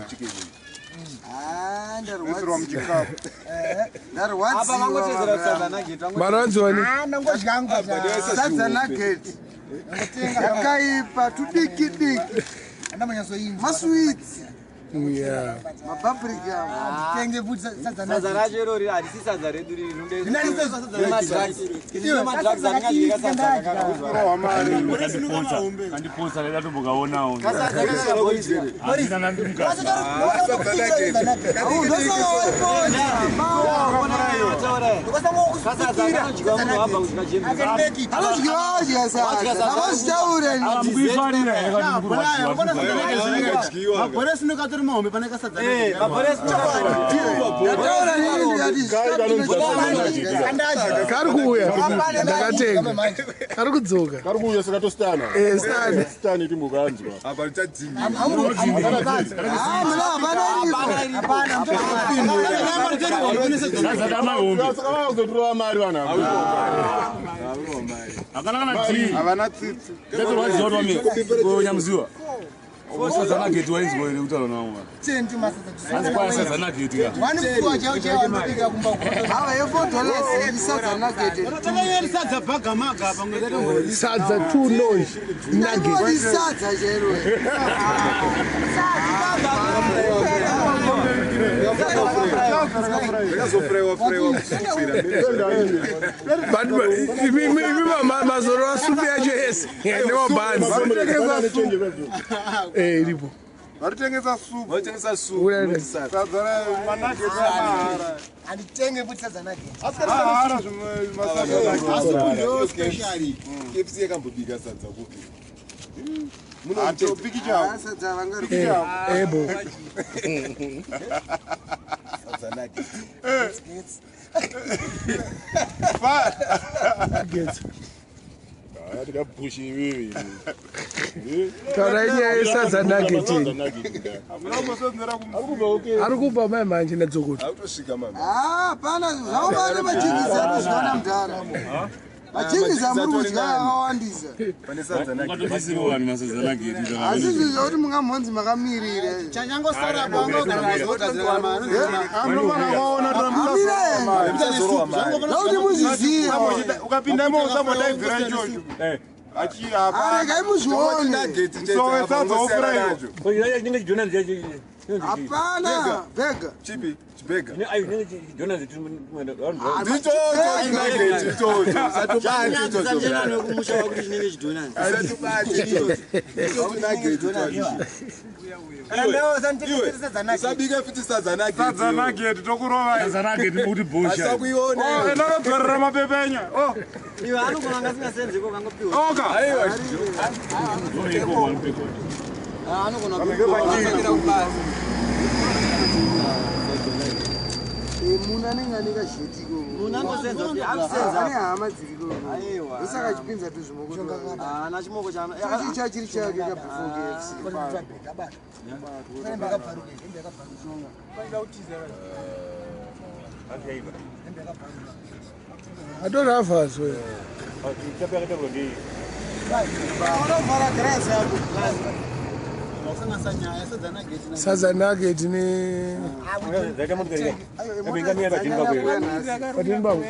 Chicken. Ah, Isirwa muchikapu. Apa vangotedzera sadza nugget. Marwadziwa ni? Sadza nugget yakaipa, tudiki diki, masweets, mapaprika. Sadza racho irori harisi sadza redu riri rimadrugs anenge adyika sadza Kurohwa mari. Kandiposa kaida tombokaonawo. Kasadza kakakaboiswa. Kasadza kanodyiwa munhu wabva kudya jembe. Anodyiwa, adya sadza, avazvitaure. Mukuifarira here kana mukurwadziwa? Mabhoresi nokatori mahombe pane kasadza. Ndataura nini? Ndikati Kari kuuya, ndakatenga, kari kudzoka. Kari kuuya, saka tositana. Eh, stani. Stani timbokanzwa. Apa richadzinga. Muna hapana iripo. Sadza damahombe. Saka vakuzotirova mari vanhu ava. Hakana kana tii. Havana tsitsi. Ndatorwadziwa kuti wame nyamuziwa. Sadza nugget wainzwa here kutaura navamwe vanhu? Hanzi kwaya sadza nugget ka. Ava ye$4 isadza nugget. Sadza bhaga maga pamwe. Sadza two noise nugget. Ndingoti sadza chero. Zvakazofuraiwa furaiwa kusvikira. But imi mazorova supu yacho yese nemabhanzi. Eh, iripo. Varikutengesa supu. Vanotengesa supu. Urare. Sadza manageti amahara. Handitenge futi sadza nugget. Mahara zvimwe masadza. Ndo special. KFC yakambobika sadza kupi? Hatopiki chavo. Sadza vangari. Ebo. Sadza nugget. Nuggets. Tikapushi ivivi. Taura inyaya yesadza nugget iyi. Munombosonzera kumusika. Ari kubva mai manje nadzokoto. Autosvika mama. Ah, pana zvaubate machingisi anozviona mudhara. Machingisi amuri kudya akawandisa. Pane sadza nugget. Ungatobvisirawo vanhu masadza nugget. Asi zvinhu zvokuti mungamhonzi makamirira. Chanyangosara Amira, zvakuti muzvizive. Ukapinda imo usambodaibvira ichocho. Aregai muzvione. Sowe sadza wofuraiwa. Hapana bhega. Chipi? Chibhega. Kumusha wakuti chinenge chidhonanzi. Usabika futi sadza nugget. Sadza nugget tokurova. Sadza nugget mukuti bhosha. Asakuiona. Oh, enakadzorera mapepenya. Oh, Iwe anogona anga asingasenzeko kangopiwa. oka. Anogona kupiwa kubasa. Munhu anenge ane kazhetiko. Munhu angosenza kuti akusenza. Ane hama dziriko. Aiwa. Ndosaka achipinza tuzvimoko. Haana chimoko chaano. Chochi chachiri chake kabefore KFC. Atorafazwe. Unovhara grasi yako. Sadza nugget ne patini pako.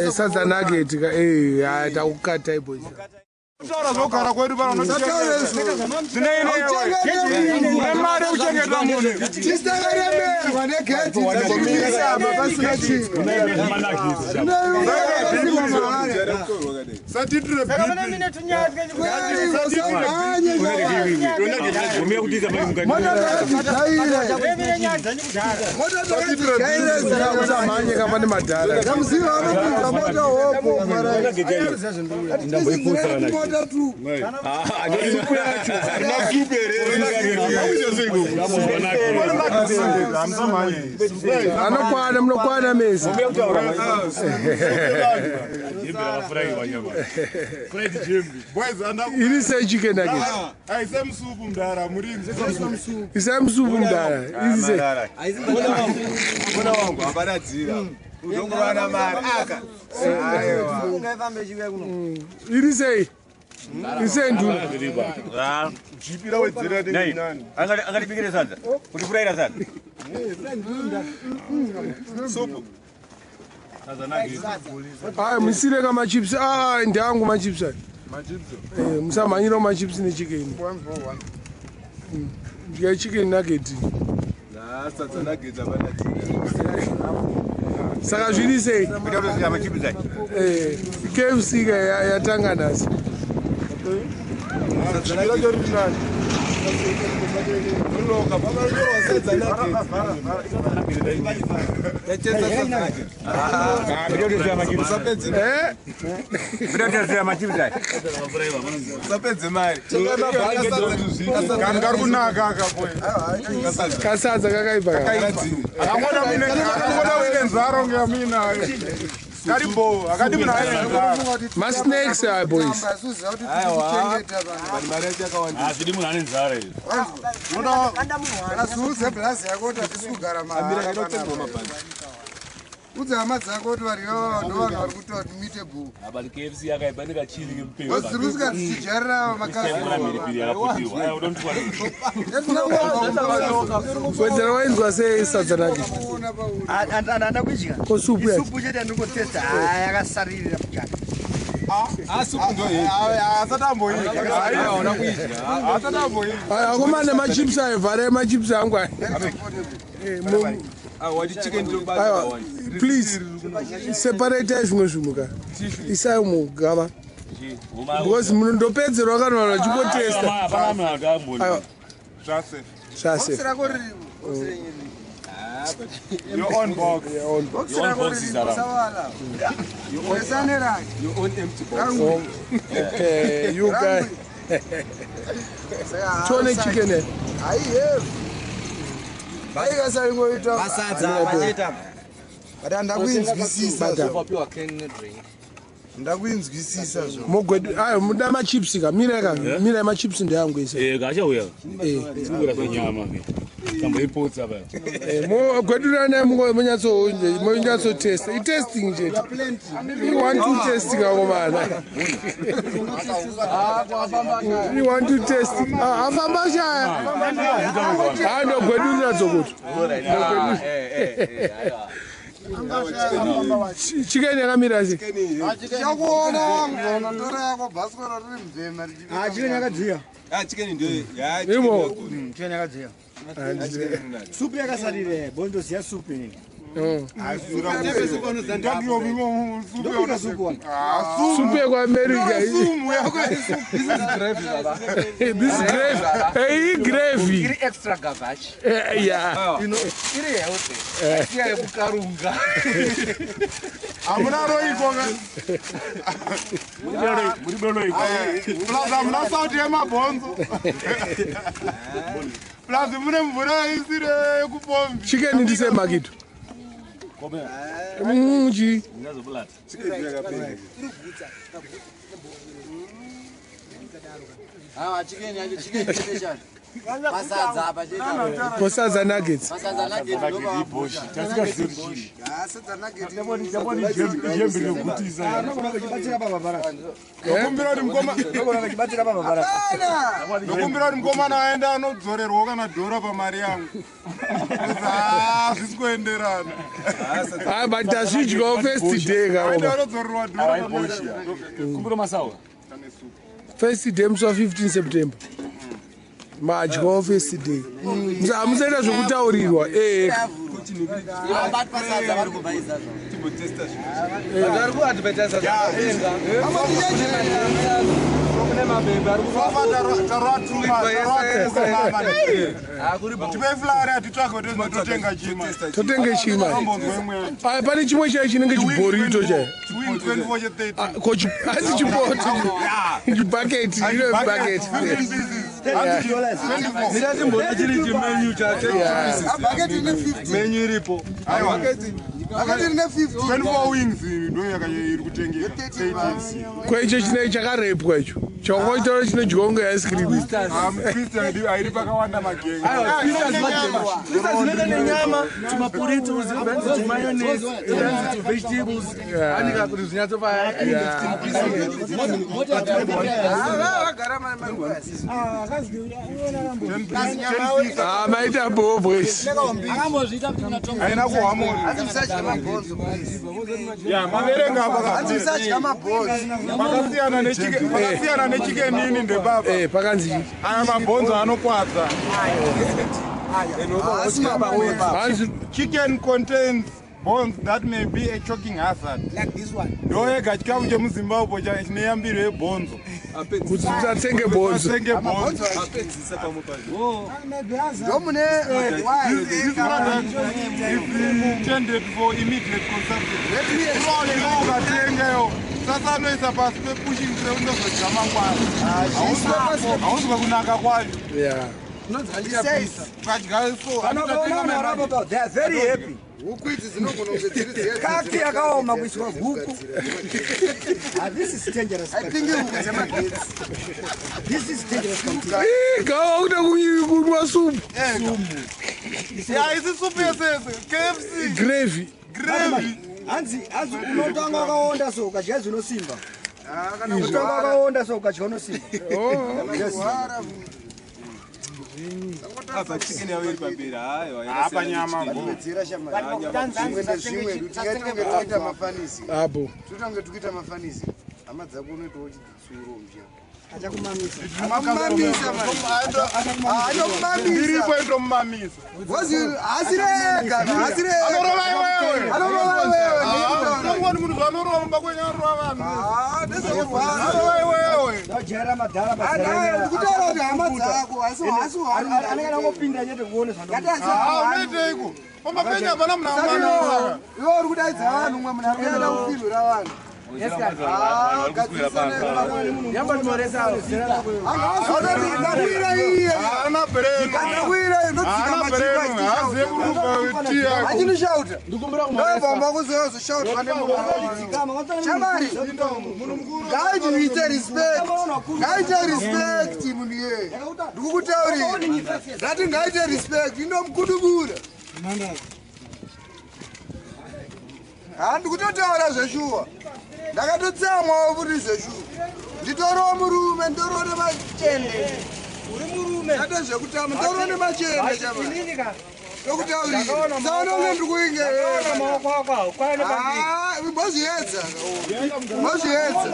Eh, sadza nugget ka, eh, ah, takukata iboys. Taura zvogara kwedu pano. Une mari yekuchengeta munhu. Tisakaremerwa negeti dzachimisa apa pasina chinhu. Satitire Mota takatijaira. Usamhanye ka, pane madhara. Kamuziva anopinza mota hopo. Mota tu. Supu yacho. Haina supu here? Anokwana, munokwana mese. Jembe rakafurayiwa nyama. Fried jembe. Boys, anda Iri sei chicken nugget? aise musupu mudhara murinzi. Isai musupu mudhara. Iri sei? Mona wangu hapana dzira. Udongovana mari aka. Aiwa. Ungaifambe chiuya kuno. Iri sei? Isenduna. Jipira wedzera nani. Angatibikire sadza. Kuti furaira sadza. Supu. Aya musire ka machips. Ah, ndangu machips aya. Machips. Eh, musamhanyira machips nechicken. Ndya chicken nugget. Na sadza nugget abana. Saka zviri sei? Kuda machips aya. Eh, KFC ka yatanga nhasi. Jipira chori nani. Unoka baba unoka sadza nugget. Usapedze mari. Kari kunaka akapoe. Kasadza kakaipa. Akangona uine nzara unge amuinayo. Karibo, akadi munhu aine nzara. Masnacks aya boys. Hazvidi munhu ane nzara izvi. Kasuudze bhulazi yako kuti hatisi kugara mahara. Udze hama dzako kuti vari ivava ndo vanhu vari kuita kuti muite bhuku. But KFC yakaipa nekachili kemupeyo. Wazirusika tichijarira Mhiripiri yakaputirwa. Aya, unomuti Wedzera wainzwa sei sadza nugget? Handina kuidya. Ko supu yacho? Supu chete andingotesta. Yakasaririra mukati. Asati amboidya. Asati amboidya. Akomana machips ayo, vharai machips angu aya. Aiwa, please separate zvimwe zvinhu ka. Isai mugava. Because munondopedzerwa kana vanhu vachingotesta. Hapana munhu akamboni. Aiwa, Zvase. zvase. Rako riripo. Your own box. Your own Box rako riripo sawala. Resane rake. Your own empty box. Rangu. Okay, you guys. Tione chicken here. Haihevi. Aikasaingoita. Masadza pacheta. But handakuinzwisisa zvo. Wapiwa can drink. Ndakuinzwisisa zvo. Mogwedu, ayo muda machips ka. Mira ka, mira machips ndeyangu ese. Eh, kachauya. Tikura zvenyama ke. Tamboipotsa paya. Mogwedurana munyatso munyatso test. I testing chete. I want to test kakomana. I want to test. Ah, afamba shaya. Ah, ndogwedurira dzokoto. Chicken yakamira sei? Chakuona wangu unotora yako bhasikoro riri mubvema Ah, chicken yakadziya. Ah, chicken ndio. Ya, Imo. Chicken yakadziya. Supu yakasarira, bondoziya supu inini. Ndobika supu wani. Supu yekuAmerica. This is gravy. Hey, gravy. Iri extra gavage. Yeah. You know, iri healthy. Iya yekukarunga. Hamuna roiko ka. Muri bolo iko. Plus hamuna sauti yemabhonzo. Plus mune mvura isiri yekupombi. Chicken ndise makito. Chi. Ah, chicken yacho chicken special. Masadza pacheta. Kosadza nuggets. Masadza nugget ndo Boshi. Tasikazivi kuti chii. Sadza nugget. Jembe rinogutisa. Ndokumbira kuti mukoma ndokumbira kuti mukomana aende anodzorerwawo kana dhora pamari yangu. Ah, zvisi kuenderana. Ah, but tazvidyawo first day Aende kaoma. anodzorerwa dhora pamari yangu. Kumbiro masawa. First day musi wa 15 September. Madyawo first day. Hamusaita zvekutaurirwa. Eh. Abatwa sadza vari kubhaisa zvo. Timbotesta zvinhu. Vari kuadvertisa totenga chima. Totenge chima. Ah, pane chimwe chai chinenge chiborito chai. Ko asi chipoto. Chibhaketi, ino bucket. Mira timbona chiri chimenyu chacho. Bucket ine 50. Menyu iripo. Aiwa. Akati rine 50. 24 wings ndo iri kutengeka. 30. Kwaicho chinei chakarepwa icho chakangoitaura chinodyiwa kunge ice cream. Twister airi pakawanda magenge. Twister zvinoita nenyama, tumapurito, zvinobva tumayonnaise, zvinobva tuvegetables, anika kuti zvinyatsopa. Vagara mari. Ah, maita bho boys. Akambozviita kuti unatonga. Haina kuhamoni. Hanzi musadya mabhonzo, please. Ya, maverenga apa. Hanzi musadya mabhonzo. Pakasiyana nechicken, pakasiyana nechicken ini ndebaba. Pakanzi Aya mabhonzo anokwadza. Haasi mabhonzo. Hanzi Chicken contains bones that may be a choking hazard. Like this one. Ndo ega chikafu chemuZimbabwe chine yambiro yebhonzo. Kuti tisatenge bhonzo. Tisatenge bhonzo. Apedzisa pamwe pacho. Ndomune why? This product is intended for immediate consumption. Ukatengeyo sasa anoisa pasi pepushing tray unozodya mangwana. Hauzwa kunaka kwacho. Yeah. Ukadya so Kana ukaona vanhu varipo pa, they are very happy. Huku idzi dzinogona kunge dziri dziya. Kaki yakaoma kuiswa huku. Ah, this is dangerous. I think huku dzemagetsi. This is dangerous country. Ih, gawa kuda kunwa supu. Ya, isi supu yesese KFC gravy. Gravy. Hanzi hanzi unotanga wakaonda so ukadya zvinosimba. Unotanga wakaonda so ukadya unosimba. Yes. Apa chicken yavo iri pamberi. Haiwa. Apa nyama. Wedzera shamari. Zvimwe ndezvimwe tingaita kunge tikuita mafanisi. Apo. Toita kunge tikuita mafanisi. Hama dzako unoitawo chitsuro mbiya. Achakumamisa. Akamamisa mani. Anomamisa. Ndiripo indomamisa. Wazi hasirega, hasirega. Anorova iwewe. Anorova iwewe. Unongoni munhu zvanorova mumba kwenyu anorova vanhu. Ah, ndezvekurwara. Anorova iwewe. Ndajaira madhara. Anaye ndikutaura kuti hama dzako asi hasi Anenge angopinda chete kuone zvandikuita. Ah, unoiteiko? Pamba penyu hapana munhu anorova. Iwe uri kudaidza vanhu, umwe munhu ari kuda kupindura vanhu. Ndakwira iye. Haana brain. Ndakwira iye ndodzika Haana brain. Haaziye kuruka tea yako. Achinishautha. Ndobva kuzozoshautwa nemunhu. Shamari. Ngaite respect. Ngaite respect munhu iyeye. Ndikukutaurira. Ndati ngaite respect indomukudubura. Ha, ndikutotaura zveshuwa. Ndakatotsamwawo futi zveshuwa. Nditoriwo murume, nditoriwo nemachende. Uri murume. Tate zvekutama, nditoriwo nemachende shamari. Inini ka. Ndokutaurira. Saona unge ndikuinge. Maoko ako haukwane pandiri. Ah, mbozviedza. Mbozviedza.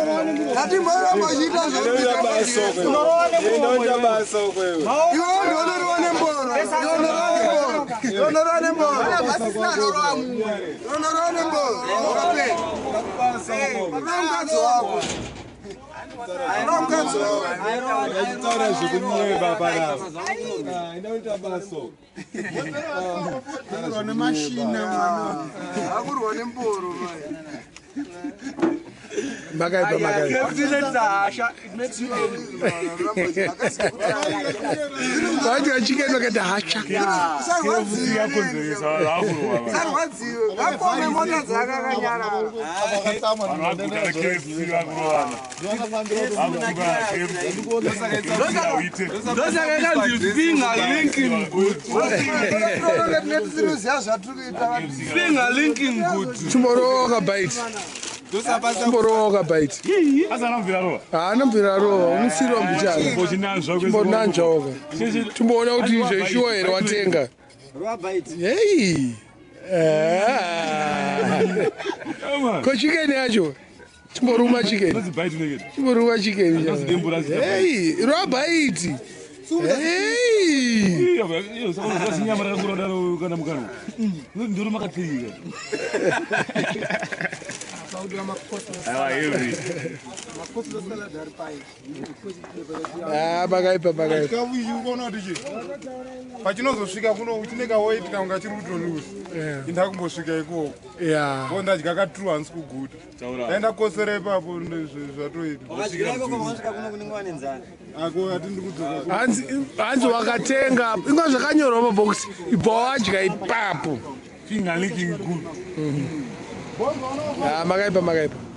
Ndati mboramba uchiita zvekuita. Inoita basa uko iwe. Iwe ndonorowa nemboro. Ndonorowa nemboro. Ndonorowa nemboro. Ndonorowa nemboro. Wakapera. Unoda mukadzi wako. Unoda mukadzi wako. Achitaura zvekunyeba panapa. Inoita basa uko. Akurwa nemashina mwana. Akurwa nemboro mai. Makaipa makaipa. Inoita hasha. It makes you angry. Vadya chicken vakaita hasha. Usarwadziwe. Usarwadziwe. Ngakome mota dzake akanyarara. Ndosaka yakanzi finger linking good. Tinenge tisiri kuziva zvatiri kuita. Finger linking good. Tomorrow wakabaiti. Tomorrow wakabaiti. Haana mvira rova, unosirwa mbichana. Chimbonanzva waka. Timboona kuti zveshuwa here watenga. Yei. Ah. Ko chicken yacho? Chimboruma chicken. Chimboruma chicken. Hey, rwabaiti. Hey. Nyama rakakura daro kana mukanwa ndoro makatsika. Aiwa, heavy. Ah, makaipa makaipa. Chikafu ichi ukaona kuti chi pachinozosvika kuno chine kawait kanga chiri kutolusa. Indakumbosvika ikoko. Yeah. Ko ndadya katru hansi kuguta. Ndaenda kosera ipapo zvatoita. Wakadya ikoko wakasvika kuno kunenge wane nzara. Ako hatindi kudzoka. Hanzi hanzi wakatenga inga zvakanyorwa pabhokisi ibva wadya ipapo. Finger licking good. Ah, makaipa makaipa.